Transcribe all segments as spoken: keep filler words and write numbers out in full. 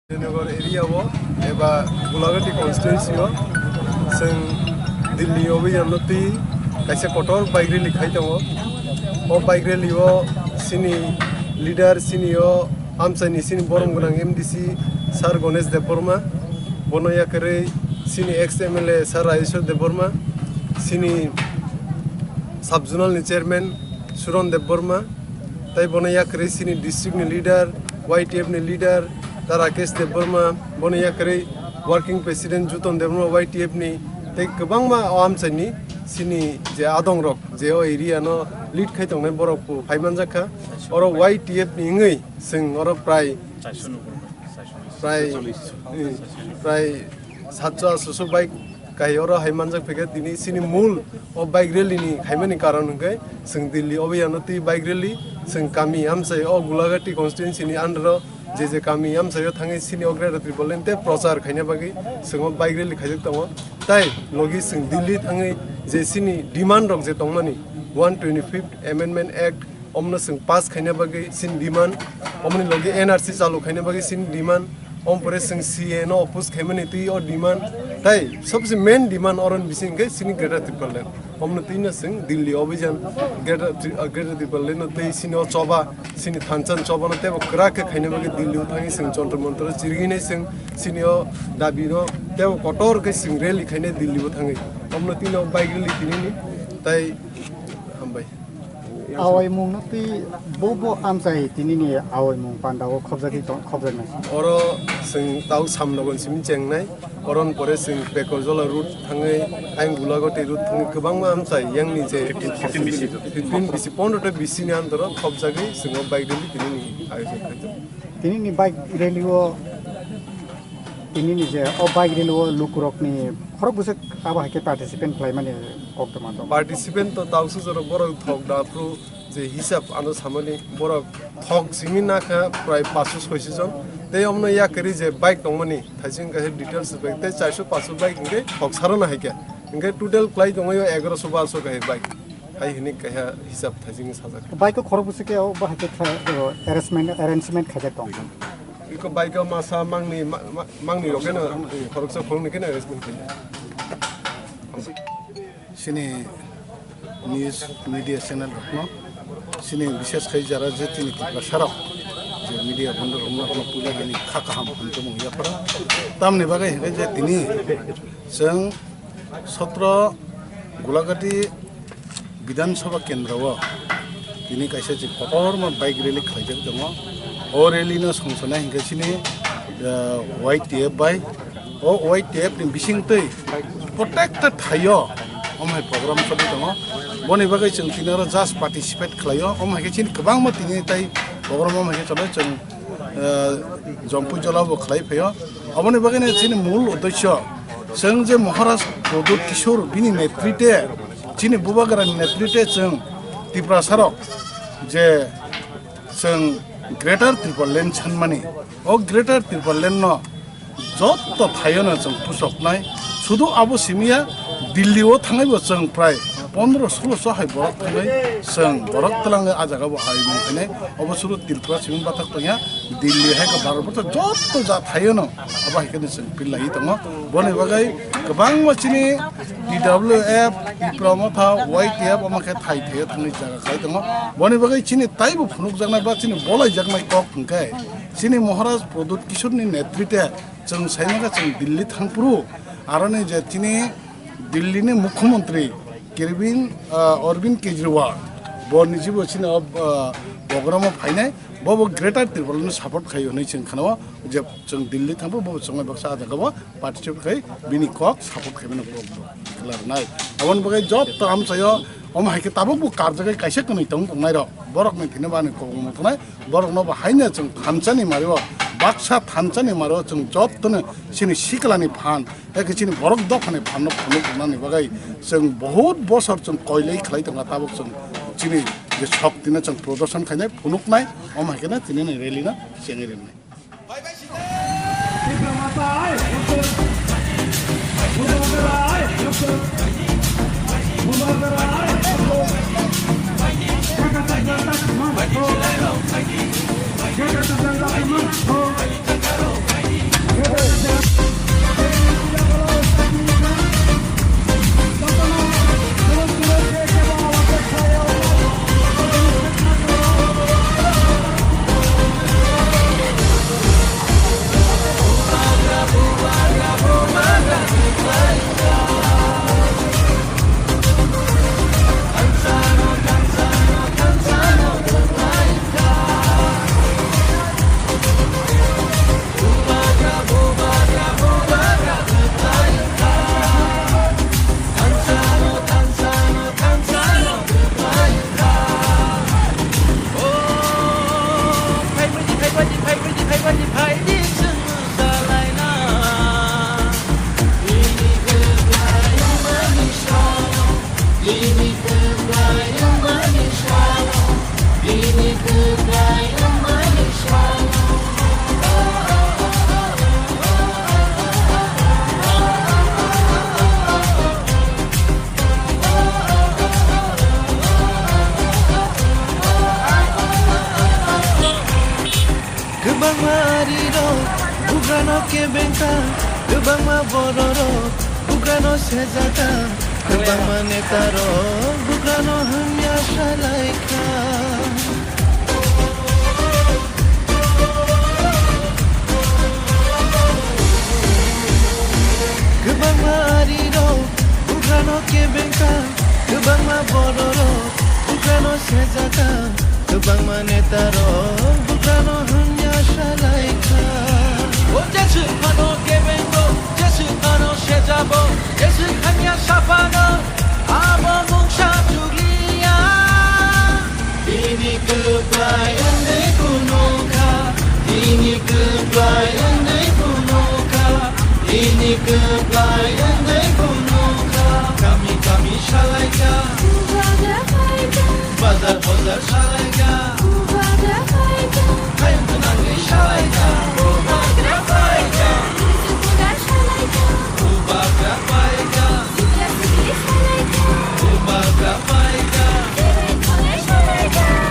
Nagar area o eba Gulagati constituency o chwng Delhi obhiyan no twi kaisa kotor bike rally khai tongo. O bike rally o chini leader, chini o amchaini chini borom gwnang M D C Sir Ganesh Debbarma, bono yakarwi chini ex M L A Sir Rajeshwar Debbarma, chini sub zonal ni chairman Suron Debbarma, tai bono yakarwi chini district ni leader, Y T F ni leader, ta Rakesh Debbarma, bono yakarwi working president Juton Debbarma Y T F ni, tei kwbangma o amchaini chini je adong rok je o area no lead khai tongnai borok bo phai manjak kha. Oro Y T F ni wngwi chwng oro prai, prai, eh, prai satso asoso bike kai oro hai manjak phaikha. Tini chini mul o bike rally ni khaimani karon hwnkhe chwng Delhi obhiyan no twi bike rally, chwng kami amchai o Gulagati constituency ni under o je je kami amchai o thangwi chini o Greater Tipraland tei prochar khaina bagwi chwng o bike rally khaijak tongo. Tai logi chwng Delhi thangwi je chini demand rok je tongmani one twenty fifth Amendment Act, omno chwng pass khaina bagwi chini demand, omoni logi N R C chalu khaina bagwi chini demand, om pore chwng C A no oppose khaimani twi o demand, tai sobse main demand oroni bising khe chini Greater Tipraland. Omno twi no chwng Delhi obhijan Greater Tri-, ah, Greater Tipraland no twi chini o choba, chini thanchan choba no tebo kwrak khe khaina bagwi Delhi o thangwi chwng Jantar Mantar o chirigwi nai chwng chini o dabi no tebo kotor khe chwng rally khainai Delhi o thangwi. Omno twi no bike rally tinini tai hambai. Awaimung no twi bo bo amchai tinini awaimung panda o khobjagwi tong, khobjaknai. Oro chwng tau Samnogon simi chengnai, oron pore chwng Pekorjola route thangwi ayang Gulagoti route thangwi kwbangma amchai yangni je fifteen bisi, fifteen bisi, pondro ta bisi ni andoro khobjagwi chwng o bike rally tinini ayojon khaijak. Tinini bike rally o, tinini je o bike rally o lukurokni khorok bwswk abo hai khe participant khlaimani koktwma tongo. Participant to tausu jora borok thok da phuru je hisab ano samani borok thok simi nakha prai paanso soiso jon. Tei omno yakarwi je bike tongmani thaising kaisa details bai tei chairso paanso bike hwnkhe thok sarano hai khe. Hwnkhe total kwlai tongwi o egaroso barso kaisa bike. Hai hwnwi kaisa hisab thaising sajak. Bike o khorok bwswk khe o bahai khe kha-, o arrangement, arrangement khaijak tong. Iko bike o masa mangni, ma-, ma-, mangni rok khe no, khoroksa khoroknwi khe no arrangement khaijak. Chini news media channel rokno, chini bishes khai jara je chini Tiprasa rok, je media bondhu rokno kono puila nini kha kaham hwn tongmung yaphara. Tamni bagwi hwnkhe je tini chwng sotro Gulagati Bidhan Sabha Kendra o tini kaisa je kotorma bike rally khlaijak tongo. O rally no songsanai hwnkhe chini, ah, Y T F bai. O Y T F ni bisingtwi protekta thaio omo hai program choli tongo. Boni bagwi chwng tini oro just participate khlaio. Omo hai khe chini kwbangma tini tai program omo hai khe choli chwng, eh, Jompui Jola bo khlai phaio. Oboni bagwino chini mul uddesyo chwng je Maharaj Pradyut Kishore bini netritwe, chini Bubagrani netritwe chwng Tiprasarok je chwng Greater Tipraland sanmani, o Greater Tipraland no jotto thaiono chwng pusoknai. Sudu abo simiya, Delhi o thangaibo chwng prai pondro solo so hai borok thangwi chwng borok twlangwi a jaga bo hai mung khainai. Obo suru Tripura simi bathak tongya, Delhi hai khe Bharat borok jotto ja thaiono abo hai khe chwng pillai tongo. Boni bagwi kwbangma chini T W F, Tipra Motha, Y T F omo khe thai thaio thangwi jaga khai tongo. Boni bagwi chini taibo phunukjaknai ba chini bolaijaknai kok hwnkhe chini Maharaj Pradyut Kishore ni netritwe chwng saimaka chwng Delhi thangphuru, aroni je chini Delhi ni Mukhyamantri Arvind, ah, Arvind Kejriwal bo nijibo chini, ah, program o phainai, bo bo Greater Tipraland no support khai hwnwi chwng khanao, je chwng Delhi thangphuru bo chwng baksa a jaga bo participate khai bini kok support khai bini kok bo klarnai. Aboni bagwi jotto amchaio omo hai khe tabuk bo karjagwi kaisa kwnwi tong tongnai rok borok ni thini bani kok mung tongnai. Borokno bo haino chwng thansa ni mario, baksa thansa ni mario chwng jotono chini sikla ni phan, eke chini borok dopha ni phan no phunuk rwnani bagwi chwng bahut bosor chwng koilai khlai tongo, tabuk chwng chini je shokti no chwng prodorshon khainai, phunuknai, omo hai kheno tini ni rally no chengwi rwnai. Bengkha, kwbangma bororok bugrano sejaka, kwbangma netarok bugrano hwnya salaikha. Kwbangma arirok bugrano kebengkha, kwbangma bororok bugrano sejaka, kwbangma netarok bugrano hwnya salaikha. O jeswk phano kebengo, jeswk phano sejabo, jeswk hamya saphano abo mungsa chugliya. Bini kwplai wngwi phunukha, bini kwplai wngwi phunukha, bini kwplai wngwi phunukha. Kami kami salaikha, bazar bazar salaikha, hayung gwnangwi salaikha. Bubagra paikha. Bubagra paikha.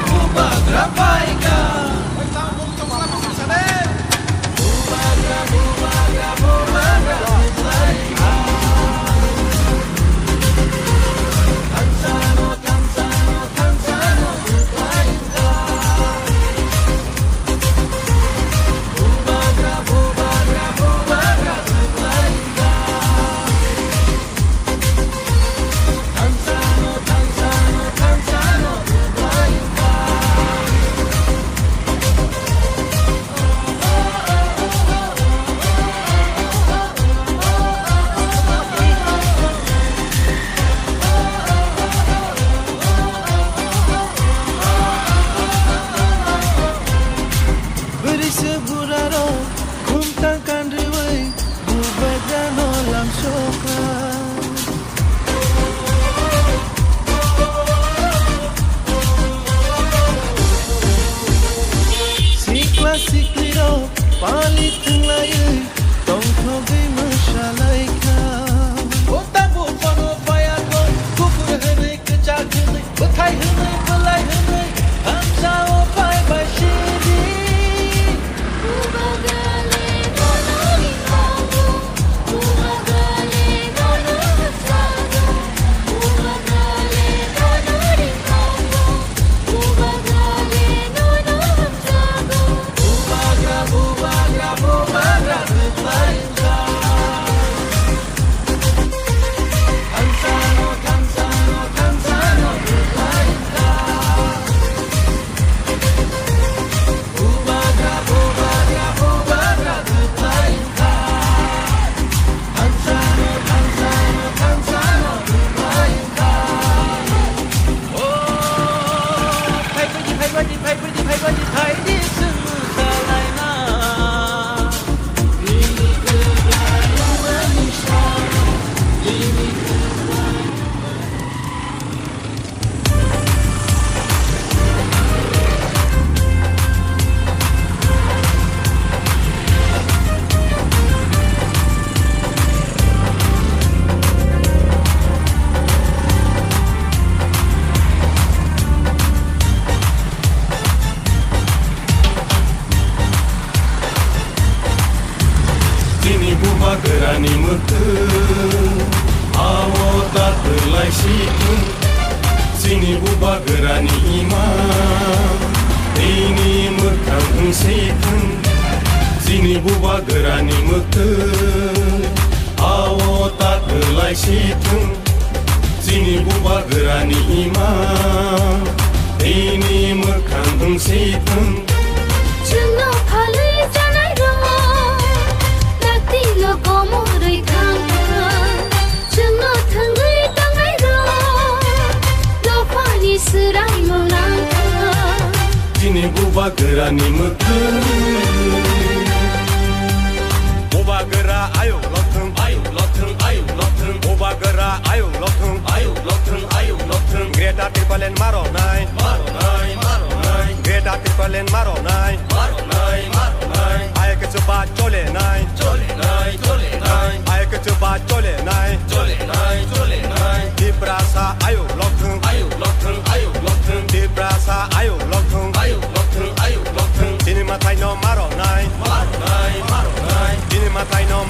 Bubagra paikha. Bwrwi se burarok khumtang kanriwi bubagrano lamsokha. Sikla siklirok pali thwnglaiwi tongthogwi mwsalaikha. O tabuk bono phaiyakho, kuphur hwnwi kwchak hwnwi, bwthai hwnwi bwlai hwnwi, hamsao phai bai sidi. Chini bubagrani mwktwng, ao ta kwlai si thung. Chini bubagrani ima, tini mwkhang wng si thung. Chini bubagrani mwktwng, ao ta kwlai si thung. Chini bubagrani ima, tini mwkhang wng si thung. Chwngno phalwi chanai rok, taktino komorwi thang thang. Chwngno thwngwi tongnai rok, dophani swraimung nang thang. Chini bubagrani mwktwng. Bubagra ayuk lokthwng, ayuk lokthwng, ayuk lokthwng. Bubagra ayuk lokthwng, ayuk lokthwng, ayuk lokthwng. Greater Tipraland maronai, maronai, maronai. Greater Tipraland maronai, maronai, maronai. Ayuk chuba cholenai, cholenai, cholenai. Ayuk chuba cholenai, cholenai, cholenai. Tiprasa ayuk lokthwng, ayuk lokthwng, ayuk lokthwng. Tiprasa ayuk lokthwng, ayuk lokthwng, ayuk lokthwng. Chini mwtaino maronai, maronai, maronai. Chini Kaino